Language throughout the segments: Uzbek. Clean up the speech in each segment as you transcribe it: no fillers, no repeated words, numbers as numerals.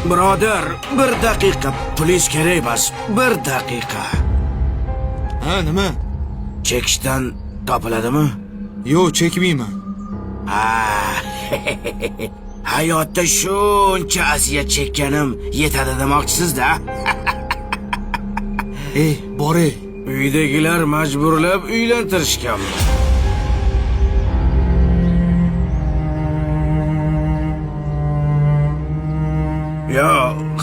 Birodar, bir daqiqa, pulingiz kerak emas, bir daqiqa. Ha, nima? Chekishdan topiladimi? Yo'q, chekmayman. Ha. Hayotda shuncha aziyat chekkanim yetadi demoqchisiz-da? Ey, bor ey. Uydagilar majburlab uylantirishganmi? Yo,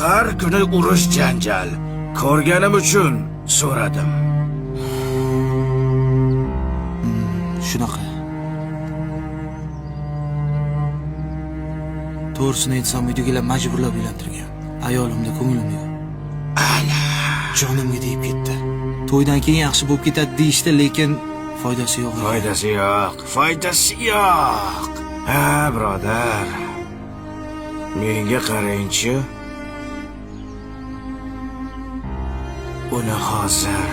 har kuni urush janjal. Ko'rganim uchun so'radim. Shunaqa. To'g'risini aytsam, uydagilar majburlab uylantirgan. Ayolimda ko'nglim yo'q. Ala. Jonimga tegib ketdi. To'ydan keyin yaxshi bo'lib ketadi deyishdi, lekin foydasi yo'q. Foydasi yo'q, foydasi yo'q. Ha, birodar. Menga qarangchi. Uni hozir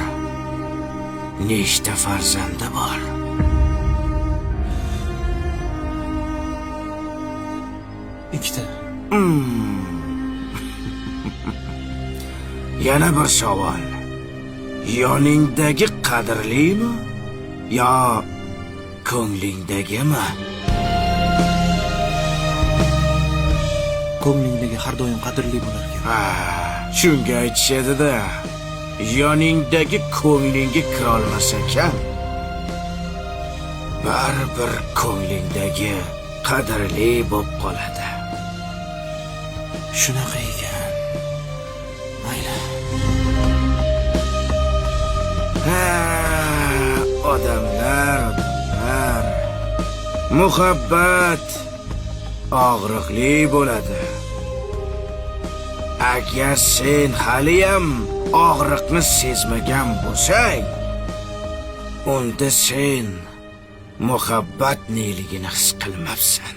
nechta farzandi bor? Ikkita. Yana bir savol. Yoningdagi qadrlimi yo ko'nglingdagimi? Ko'nglingdagi har doim qadrli bo'lar ekan. Ha, shunga aytishadi-da. Yoningdagi ko'nglingga kirolmas ekan, baribir ko'nglingdagi qadrli bo'lib qoladi. Shunaqa ekan. Mayli. Ha, odamlar, odamlar. Muhabbat og'riqli bo'ladi. Agar sen haliyam og'riqni sezmagan bo'lsang, unda sen muhabbat neligini his qilmabsan.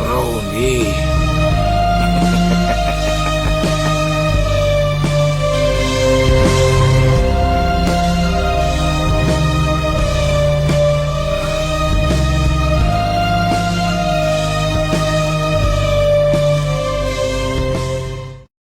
Rumiy.